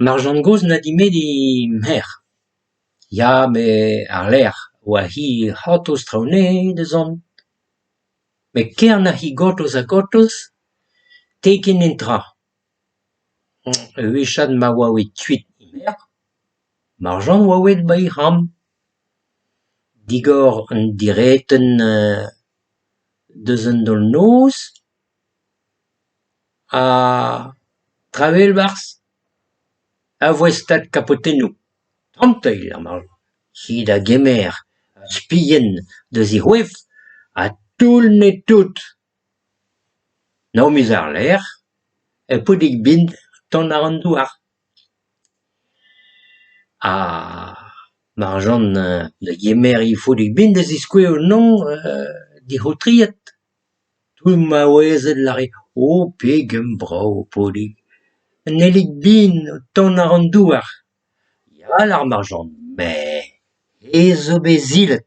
Marjan gozh 'na dimezet he merc'h. Ya met àr-lerc'h 'oa-hi é c'hortoz traoù nevez da zont. Met kaer 'na-hi gortoz ha gortoz 'teue ket netra. Ur wechad ma oa aet kuit he merc'h, Marjan 'oa aet 'ba he c'hambr, digor an diretenn deus an daol-noz ha petra a wel e-barzh ? Ur voestad kapotennoù. Tamm-teil 'lar Marjan. Hi da gemer ur spilhenn deus he c'hoef ha toull anezhe tout. Nav miz àr-lerc'h ur paotrig bihan o tont àr an douar. Ha Marjan da gemer he faotrig bihan da ziskouez anezhañ d'he c'haotried. Tout maouezed a lâre O pegen brav ho paotrig, un aelig bihan o tont àr an douar. Ya, 'lâr Marjan, met hennezh zo bet silet.